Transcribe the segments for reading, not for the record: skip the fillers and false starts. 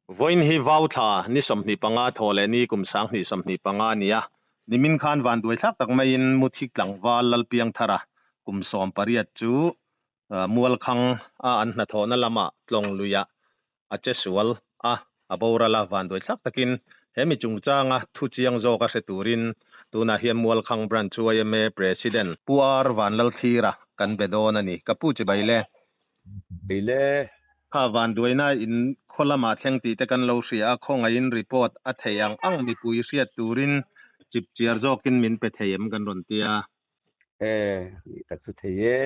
Vawiin hi vau thla ni 25 thaw leh ni kum 2025 a ni a, nimin khan vanduai thlak tak maiin Muthi tlangval Lalpiangthara kum 18 chu Mualkhang a an hnathawhna lamah tlawng luiah a che sual a, a boral a, vanduai thlak takin he mi chungchanga thu chiang zawk a hre turin tunah hian Mualkhang Branch yma President Pu R Vanlalthlira kan be dawn a ni. Ka pu chibai le. Beile. Kha vanduaina in khaw lamah thleng tih te kan lo hria a, khawngaihin report a thei ang ang mipui hriat turin chip chiar zawkin min pe thei em kan rawn ti a. E, nih tak chu thei e.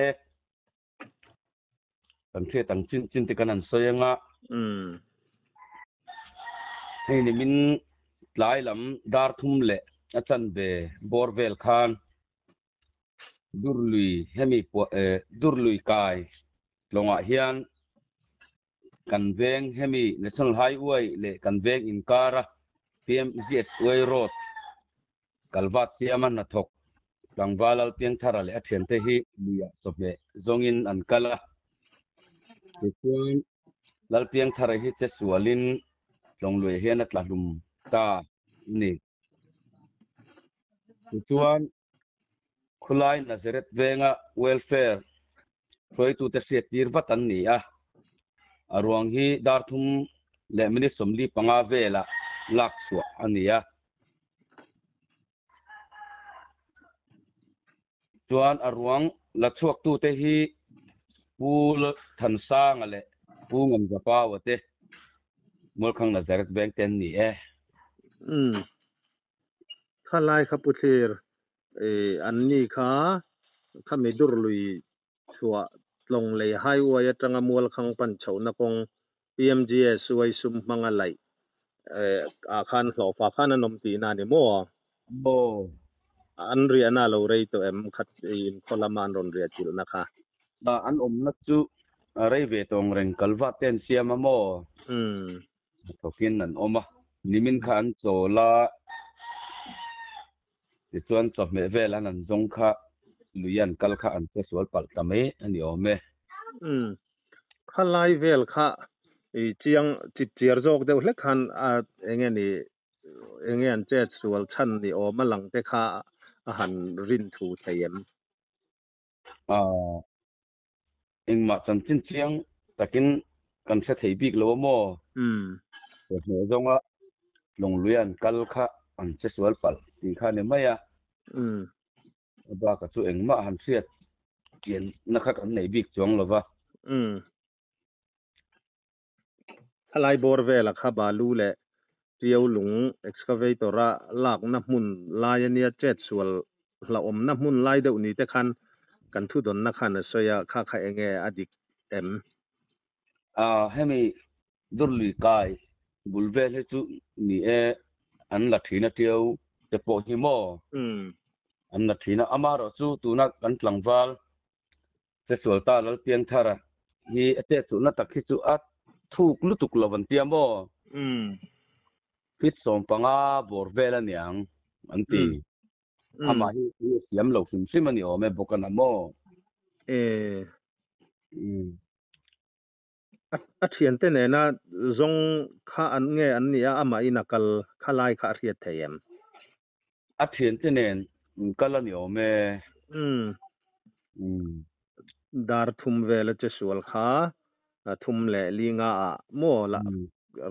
Kan hriat ang chin chin te kan han sawi anga. Umm. Hei ni min tlai lam dar thum leh a chanve bawr vel khan Durlui hemi puah eh Durlui kai tlawngah hian kan veng hemi National Highway leh kan veng inkara PMZY Road kalvat siama hnathawk tlangval Lalpiangthara leh a thiante hi luiah chawhmeh zawngin an kal a. Tichuan Lalpiangthara hi che sualin tlawngluiah hian a tla hlum ta a ni. Tichuan Khulai Nazareth venga welfare hruaitute hriattir vat an ni a, a ruang hi dar thum leh minute 45 velah lak chhuah a ni a. Chuan a ruang la chhuaktute hi Pu Thansanga leh Pu Ngamzapaua te Mualkhang Nazareth veng te an ni e. Umm. Khalai kha pu thlir an ni kha khami dur lui chhuah tlawng lei highway atanga Mualkhang pan chhohna kawng PMGS uai sum hmanga laih ah khan hlawhfa khan an awm tihna a ni maw? Aw. An riahna a lo rei tawh em khat inkhaw lama an rawn riah chilhna kha? An awmna chu a rei ve tawng reng kalva te an siam a maw? Umm. Hnathawkin an awm a, nimin kha an chawl a, tichuan chawhmeh vel an an zawng kha lui an kal kha an che sual palh ta mai a ni awm e. Umm, khalai vel kha i chiang chip chiar zawk deuh hlek khan a enge ni enge an chet sual chhan ni awm a lang te kha a han rin thu thei em? Aaa. Engmah chanchin chiang takin kan hre thei bik lo a maw? Chawhmeh zawnga Tlawngluia an kal kha an che sual palh tih kha a ni mai a. A bakah chu engmah han hriat chianna kha kan nei bik chuang lo va. Thalai bawr vela kha balu leh Tiau lung excavator a lakna hmun lai a nia chet sual hlauhawmna hmun lai deuh ni te khan kan thudawnna khan a sawi a, kha kha enge a dik em? Hemi Durlui kai bul vel hi chu ni e an la thin a Tiau te pawh hi maw an la thin a, amaherawh chu tuna kan tlangval Chesual ta Lalpiangthara hi a chetsuhna tak hi chu a thuk lutuk lo an tia maw? Feet 15 bawr vel a niang an ti. Amah hi a siam lo hrim hrim a ni awm e bawk a na maw? A thiante nena zawng kha an nge an nih a, amahin a kal kha lai kha a hriat thei em? A thiante nen kal a ni awm e. Dar thum vel a che sual kha thum leh linga ah maw la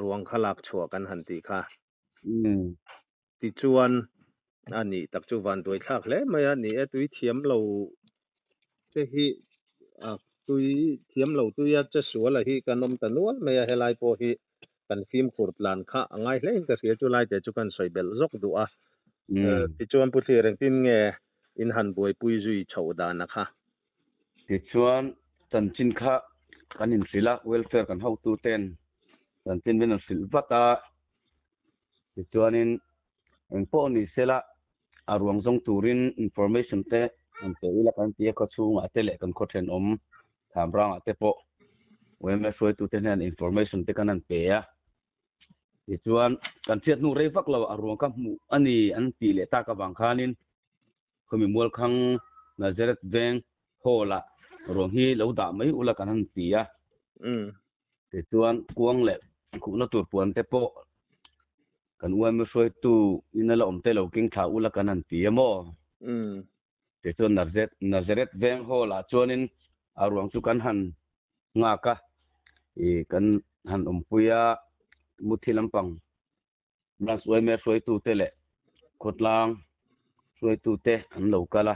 ruang kha lak chhuah kan han tih kha. Tichuan a nih tak chu vanduai thlak hle mai a ni e, tui thiam lo te hi tui thiam lo tuia che sual a hi kan awm ta nual mai a, helai pawh hi kan fimkhur tlan kha a ngai hle in ka hria chu lai te chu kan sawi belh zawk duh a. Tichuan Pu Thlir engtin nge in han buaipui zui chhoh dan a kha? Tichuan chanchin kha kan inhrilh a, welfare kan hotu ten chanchin min rawn hrilh vat a, Tichuanin engpawh ni sela a ruang zawng turin information te an pe ila kan ti a, khaw chhungah te leh kan khaw thenawm Thamrangah te pawh yma hruaitute hian information te kan han pe a. Tichuan kan hriat hnu rei vak lo a ruang kha hmuh a ni an tih leh tak avang khanin khawmi Mualkhang Nazareth Veng Hall ah ruang hi lo dah mai ula kan han ti a. Tichuan kuang leh Khuhna tur puan te pawh kan uaime hruaitu ina la awm te lo keng thla ula kan han ti a maw? Tichuan Nazareth veng hall ah chuanin a ruang chu kan han nghak a, ih kan han awmpui a, muthi lampang branch uaime hruaitu te leh khawtlang hruaitu te an lo kal a.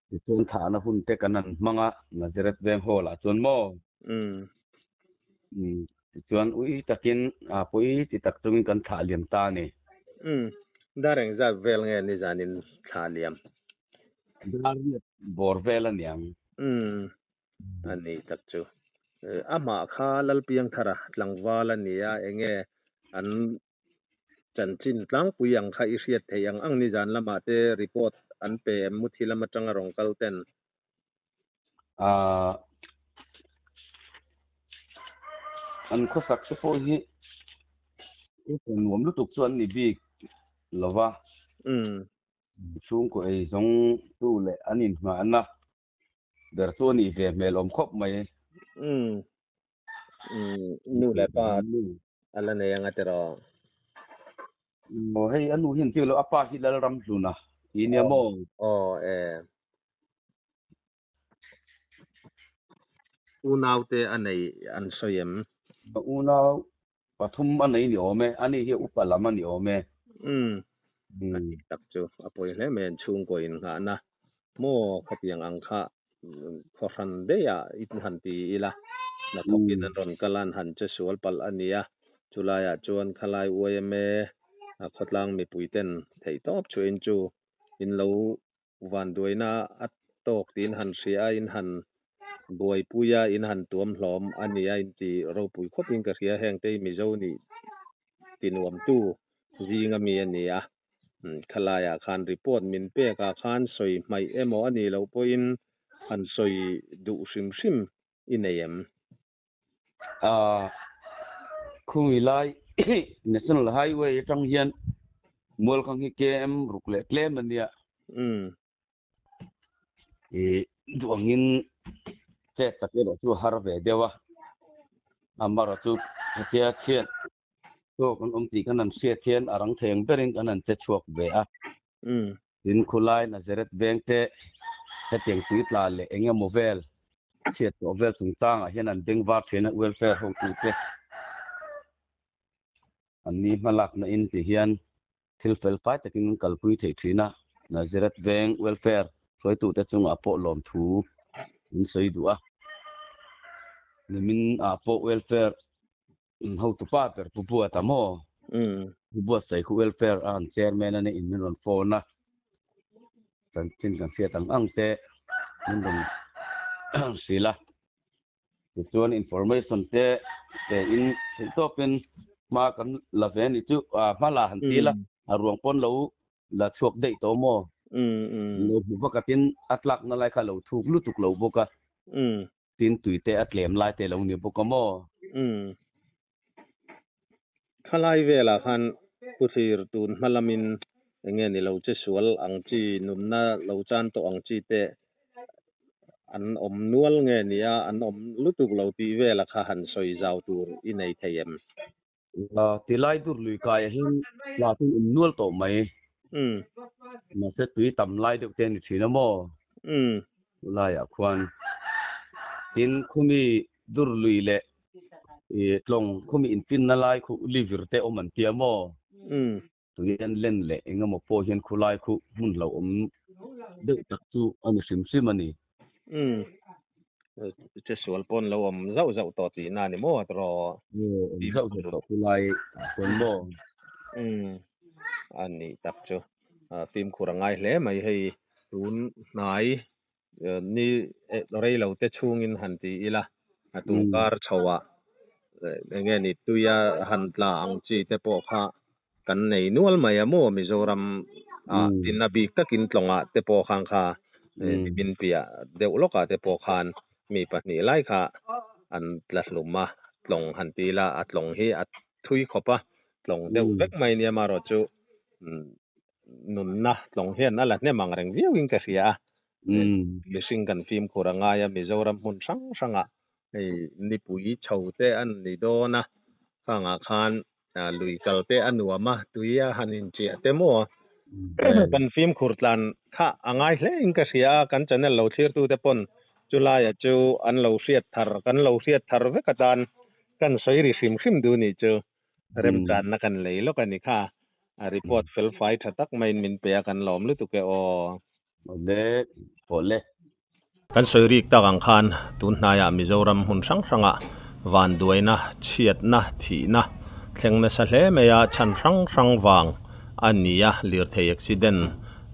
Tichuan thahna hun te kan han hmang a, Nazareth veng hall ah chuan maw? Umm tichuan ui takin a pawi ti tak chungin kan thlah liam ta a ni. Umm dar engzat vel nge nizanin thlah liam? Dar riat bawr vel a niang. Umm a ni tak chu. Amah kha Lalpiangthara tlangval a ni a, enge an Chanchin tlangpui ang kha i hriat theih ang ang nizan lamah te report an pe em muthi lam atanga rawn kal ten? Aaa an khawsak te pawh hi nuam lutuk chu an ni bik lo va. Chhungkaw ei zawng tu leh an inhngahna ber chu a nih ve hmel awm khawp mai. Nu leh pa a la nei anga tiraw? Aw hei a nu hian tih loh a pa hi Lalramhluna tih nia maw? Aw e. Unau te a nei an sawi em? Unau pathum a nei ni awm e, ani hi upa lam a ni awm e. Umm a dik tak chu a pawi hle mai an chhungkaw innghahna maw khatiang ang kha khawhran daih ah i han ti ila hnathawkin an rawn kal a an han che sual palh a nia chulaiah chuan khalai YMA khawtlang mipui ten theihtawp chhuahin chu in lo Vanduaina a tawk tiin han hria a, in han buaipui a, in han tuam hlawm a ni a, in ti ropui khawpin ka hria. Heng te hi Mizo nih tinuamtu zinga mi a ni a. Khalaiah khan report min pekah khan sawi hmaih emaw a nih loh pawhin han sawi duh hrim hrim i nei em? Khumi lai National Highway atang hian Mualkhang hi KM ruk leh tlem a nia. I duh angin chet tak erawh chu a har ve deuh a. Amaherawh chu hetia chhiat tawk an awm tih kan han hriat hian a rang thei ang berin kan han che chhuak ve a. Tin, khulai Nazareth veng te hetiang tui tla leh eng emaw vel chhiat tawh vel chungchangah hian an beng var thin a, welfare hotute an ni hmalakna in ti hian thil fel fai takin an kalpui thei thin a, Nazareth veng welfare hruaitute chungah pawh lawmthu an sawi duh a. Nimin ah pawh welfare Hotu pa ber Pu Buata maw? Pu Buat sawi khu welfare a an chairman a nih in min rawn phone a, chanchin kan hriat ang ang te min rawn hrilh a. Tichuan information te pe in theih tawpin hma kan la ve a nih chu, hma la han ti la, a ruang pawn lo la chhuak daih tawh maw? Lo hmu vak a tin a tlakna lai kha a lo thuk lutuk lo bawk a. Tin tui te a tlem lai te lo ni bawk a maw? Umm. Khalai velah khan Puthlir tun hma lamin enge ni lo che sual ang chi, nunna lo chan tawh ang chi te an awm nual nge ni a, an awm lutuk lo tih vela kha han sawi zau tur i nei thei em? Tilai dur lui kaiah hian tla chu an awm nual tawh mai. Mahse tui tam lai deuh te a ni thin a maw? Chulaiah khuan tin khumi dur lui leh tlawng khumi infinna lai khu livir te awm an tia maw? Tui an len leh eng emaw pawh hian khulai khu hmun hlauhawm deuh tak chu a ni hrim hrim a ni. Umm. Che sual pawn lo awm zauh zauh tawh tihna a ni maw tiraw? Aw, awm zauh zauh tawh khulai ah chuan maw? Umm. A nih tak chu. Fimkhur a ngai hle mai hei tun hnai Ni rei lo te chhungin han ti ila, a tungkar chhoah eng nge ni tuia han tla ang chi te pawh kha kan nei nual mai a maw Mizoram ah tin a bik takin tlawngah te pawh khan kha nimin piah deuh lawkah te pawh khan mi pahnih lai kha an tla hlum a, tlawng han ti ila a tlawng hi a thui khawp a, tlawng deuh vek mai nia marawh chu Nunna tlawng hian a la hnem ang reng viauin ka hria a. Mihring kan fimkhur a ngai a, Mizoram hmun hrang hrangah Hei nipui chho te an ni dawn a, khangah khan lui kal te a nuam a, tui a han inchiah te maw kan fimkhur tlan kha a ngai hle in ka hria a, kan channel lo thlir tu te pawn chulaia chu an lo hriat thar kan lo hriat thar vek atan kan sawi ri hrim hrim duh nih chu remchanna kan lei lawk a ni kha. A report fel fai tha tak maiin min pe a kan lawm lutuk e aw. Awle, awle. Kan sawi rik tak ang khan tun hnaiah Mizoram hmun hrang hrangah vanduaina, chhiatna, thihna thleng nasa hle mai a, chhan hrang hrang vang a ni a, lirthei accident,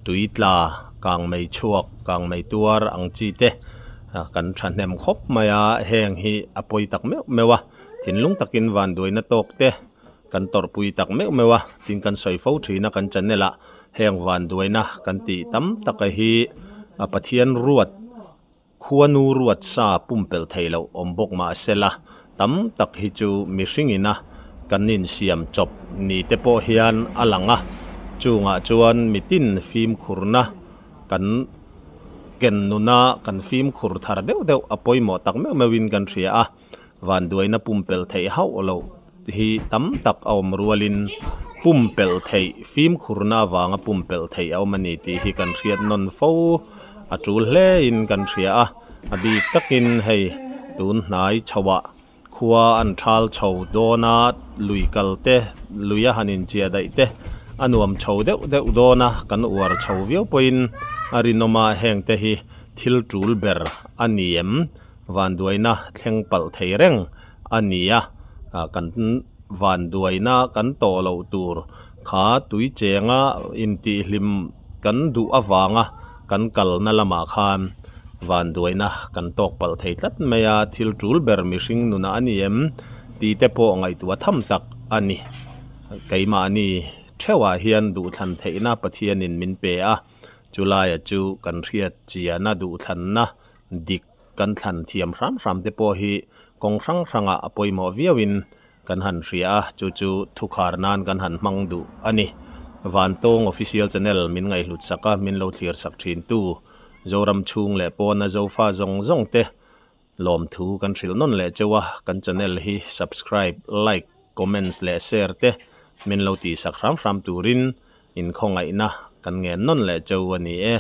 tui tla, kang mei chhuak, kang mei tuar ang chi te kan thahnem khawp mai a, heng hi a pawi tak meuh meuh a, thinlung takin vanduaina tawk te kan tawrhpui tak meuh meuh a, tin kan sawi fo thin a kan channel ah heng vanduaina kan tih tam tak a hi a Pathian ruat khuanu ruat sa pumpelh theih loh awm bawk mah sela tam tak hi chu mihring ina kan insiam chawp ni te pawh hian a lang a, chungah chuan mitin fimkhurna kan ken nuna kan fimkhur thar deuh deuh a pawimawh tak meuh meuhin kan hria a. Vanduaina pumpelh theih hauh loh hi tam tak a awm rualin pumpelh theih fimkhurna avanga pumpelh theih a awm a ni tih hi kan hriat nawn fo a tul hlein kan hria a, a bik takin hei tun hnai chhoah khua an thal chho dawn a, lui kal te lui a han inchiah daih te a nuam chho deuh deuh dawn a, kan uar chho viau pawhin a rinawm a, heng te hi thil tul ber a ni em? Vanduaina thleng palh thei reng a ni a, kan vanduaina kan tawh loh tur kha tui chenga intihhlim kan duh avanga kan kalna lamah khan vanduaina kan tawk palh thei tlat mai a, thil tul ber mihring nunah a ni em tih te pawh ngaihtuah tham tak a ni. Keimahni theuhah hian duhthlan theihna Pathianin min pe a, chulaia chu kan hriat chiana duhthlanna dik kan thlan thiam hram hram te pawh hi kawng hrang hrangah a pawimawh viauin kan han hria a, chu chu thukhar nan kan han hmang duh a ni. Vantawng Official Channel min ngaihhlut sak a, min lo thlir sak thin tu Zoram chhung leh pawna Zofa zawng zawng te lawmthu kan hrilh nawn leh cheu a, kan channel hi subscribe, like, comments leh share te min lo tihsak hram hram turin inkhawngaihna kan ngen nawn leh cheu a ni e.